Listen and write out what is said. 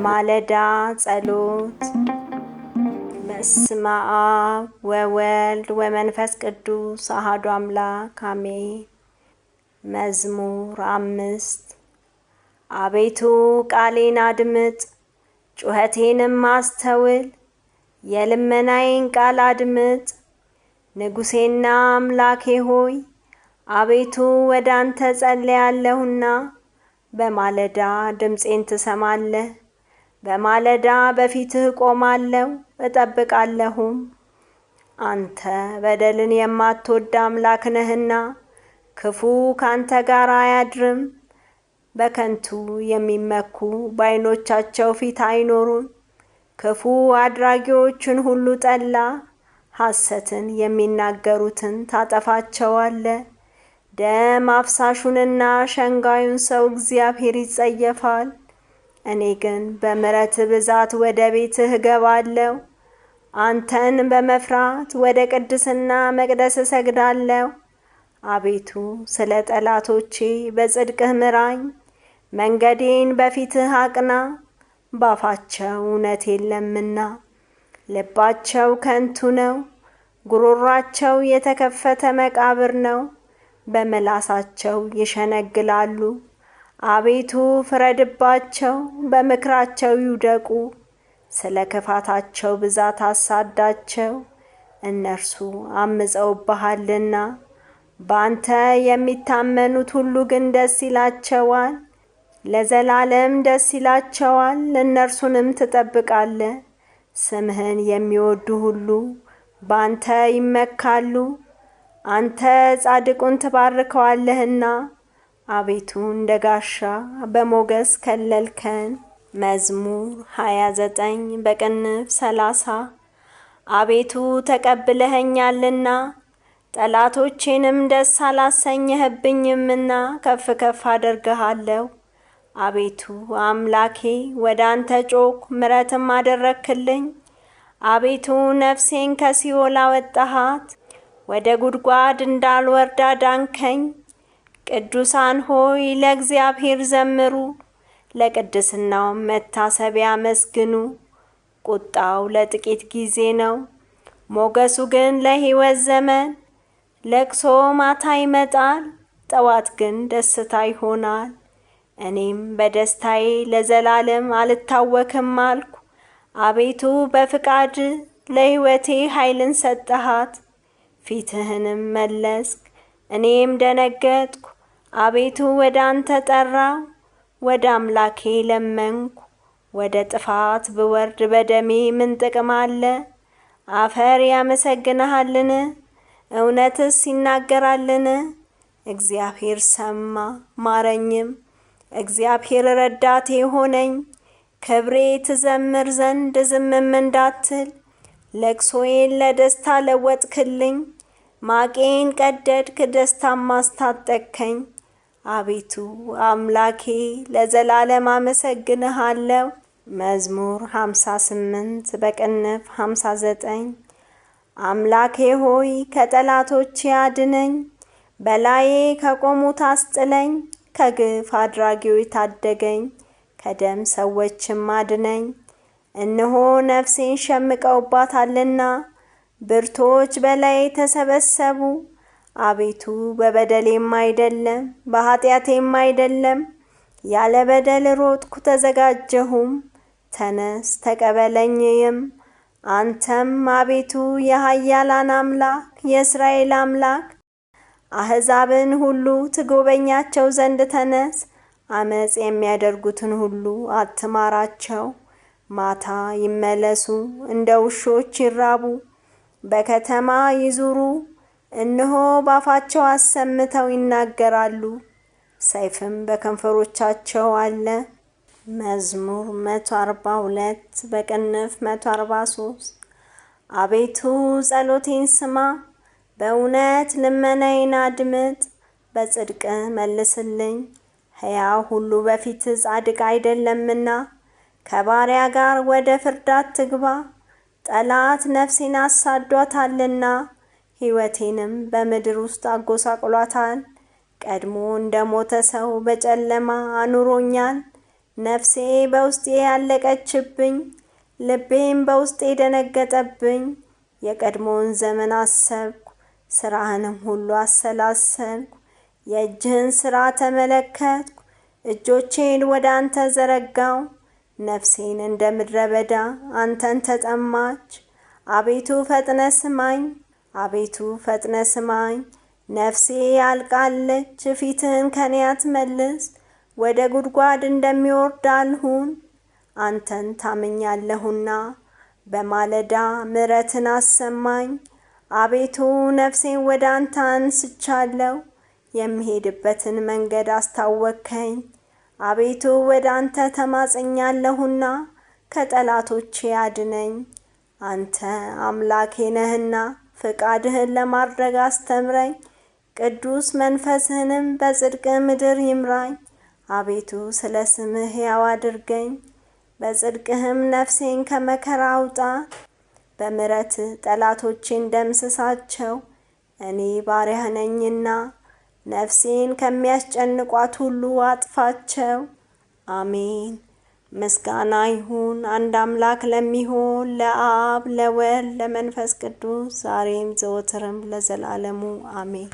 የማለዳ ጸሎት። በስመ አብ ወወልድ ወመንፈስ ቅዱስ አሐዱ አምላክ አሜን። መዝሙር 5። አቤቱ ቃሌን አድምጥ፣ ጩኸቴንም አስተውል፣ የልመናዬን ቃል አድምጥ። ንጉሴና አምላኬ ሆይ አቤቱ ወደ አንተ ጸልያለሁና በማለዳ ድምፄን ትሰማለህ። በማለዳ በፊትህ እቆማለሁ እጠብቃለሁም። አንተ በደልን የማትወድ አምላክ ነህና ክፉ ካንተ ጋር አያድርም። በከንቱ የሚመኩ በዓይኖቻቸው ፊት አይኖሩም። ክፉ አድራጊዎችን ሁሉ ጠላ፣ ሐሰትን የሚናገሩትን ታጠፋቸዋለህ። ደም አፍሳሹንና ሸንጋዩን ሰው እግዚአብሔር ይጸየፋል። እኔ ግን በምሕረትህ ብዛት ወደ ቤትህ እገባለሁ። አንተን በመፍራት ወደ ቅድስና መቅደስ እሰግዳለሁ። አቤቱ ስለ ጠላቶቼ በጽድቅህ ምራኝ፣ መንገዴን በፊትህ አቅና። ባፋቸው እውነት የለምና ልባቸው ከንቱ ነው፣ ጉሮሯቸው የተከፈተ መቃብር ነው። በምላሳቸው ይሸነግላሉ። አቤቱ ፍረድባቸው፣ በምክራቸው ይውደቁ። ስለ ክፋታቸው ብዛት አሳዳቸው፣ እነርሱ አምፀውብሃልና። በአንተ የሚታመኑት ሁሉ ግን ደስ ይላቸዋል፣ ለዘላለም ደስ ይላቸዋል። እነርሱንም ትጠብቃለህ። ስምህን የሚወዱ ሁሉ በአንተ ይመካሉ። አንተ ጻድቁን ትባርከዋለህና አቤቱ እንደ ጋሻ በሞገስ ከለልከን። መዝሙር 29 በቅንፍ 30። አቤቱ ተቀብለኸኛልና ጠላቶቼንም ደስ አላሰኘህብኝምና ከፍ ከፍ አደርግሃለሁ። አቤቱ አምላኬ ወደ አንተ ጮኽሁ፣ ምሕረትም አደረግክልኝ። አቤቱ ነፍሴን ከሲኦል አወጣሃት፣ ወደ ጉድጓድ እንዳልወርድ አዳንከኝ። ቅዱሳን ሆይ ለእግዚአብሔር ዘምሩ፣ ለቅድስናውም መታሰቢያ አመስግኑ። ቁጣው ለጥቂት ጊዜ ነው፣ ሞገሱ ግን ለሕይወት ዘመን። ለቅሶ ማታ ይመጣል፣ ጠዋት ግን ደስታ ይሆናል። እኔም በደስታዬ ለዘላለም አልታወክም አልኩ። አቤቱ በፍቃድ ለሕይወቴ ኃይልን ሰጠሃት፣ ፊትህንም መለስክ፣ እኔም ደነገጥኩ። አቤቱ ወደ አንተ ጠራው፣ ወደ አምላኬ ለመንኩ። ወደ ጥፋት ብወርድ በደሜ ምን ጥቅም አለ? አፈር ያመሰግንሃልን? እውነትስ ይናገራልን? እግዚአብሔር ሰማ ማረኝም። እግዚአብሔር ረዳቴ ሆነኝ። ክብሬ ትዘምር ዘንድ ዝምም እንዳትል ለቅሶዬን ለደስታ ለወጥክልኝ። ማቄን ቀደድክ፣ ደስታም አስታጠቅከኝ። አቤቱ አምላኬ ለዘላለም አመሰግንሃለሁ። መዝሙር 58 በቅንፍ 59። አምላኬ ሆይ ከጠላቶቼ አድነኝ፣ በላዬ ከቆሙት አስጥለኝ። ከግፍ አድራጊዎች ታደገኝ፣ ከደም ሰዎችም አድነኝ። እነሆ ነፍሴን ሸምቀውባታልና ብርቶች በላዬ ተሰበሰቡ። አቤቱ በበደሌም አይደለም በኃጢአቴም አይደለም፣ ያለ በደል ሮጥኩ ተዘጋጀሁም። ተነስ ተቀበለኝም። አንተም አቤቱ የኃያላን አምላክ የእስራኤል አምላክ አሕዛብን ሁሉ ትጎበኛቸው ዘንድ ተነስ። አመፅ የሚያደርጉትን ሁሉ አትማራቸው። ማታ ይመለሱ፣ እንደ ውሾች ይራቡ፣ በከተማ ይዙሩ። እነሆ ባፋቸው አሰምተው ይናገራሉ፣ ሰይፍም በከንፈሮቻቸው አለ። መዝሙር 142 በቅንፍ 143። አቤቱ ጸሎቴን ስማ፣ በእውነት ልመናዬን አድምጥ፣ በጽድቅ መልስልኝ። ሕያው ሁሉ በፊትህ ጻድቅ አይደለምና ከባሪያ ጋር ወደ ፍርድ አትግባ። ጠላት ነፍሴን አሳዷታልና ሕይወቴንም በምድር ውስጥ አጎሳቅሏታል። ቀድሞ እንደ ሞተ ሰው በጨለማ አኑሮኛል። ነፍሴ በውስጤ ያለቀችብኝ፣ ልቤም በውስጤ ደነገጠብኝ። የቀድሞውን ዘመን አሰብኩ፣ ስራህንም ሁሉ አሰላሰልኩ። የእጅህን ስራ ተመለከትኩ፣ እጆቼን ወደ አንተ ዘረጋው። ነፍሴን እንደ ምድረ በዳ አንተን ተጠማች። አቤቱ ፈጥነ ስማኝ፣ አቤቱ ፈጥነ ስማኝ። ነፍሴ ያልቃለች፣ ፊትህን ከኔ አትመልስ። ወደ ጉድጓድ እንደሚወርድ አልሁን፣ አንተን ታምኛለሁና። በማለዳ ምሕረትን አሰማኝ። አቤቱ ነፍሴን ወደ አንተ አንስቻለሁ፣ የምሄድበትን መንገድ አስታወቅከኝ። አቤቱ ወደ አንተ ተማጽኛለሁና ከጠላቶቼ አድነኝ። አንተ አምላኬ ነህና ፍቃድህን ለማድረግ አስተምረኝ። ቅዱስ መንፈስህንም በጽድቅ ምድር ይምራኝ። አቤቱ ስለ ስምህ ሕያው አድርገኝ፣ በጽድቅህም ነፍሴን ከመከራ አውጣ። በምሕረትህ ጠላቶቼን ደምስሳቸው፣ እኔ ባሪያህ ነኝና። ነፍሴን ከሚያስጨንቋት ሁሉ አጥፋቸው። አሜን። ምስጋና ይሁን አንድ አምላክ ለሚሆን ለአብ ለወልድ ለመንፈስ ቅዱስ ዛሬም ዘወትርም ለዘላለሙ አሜን።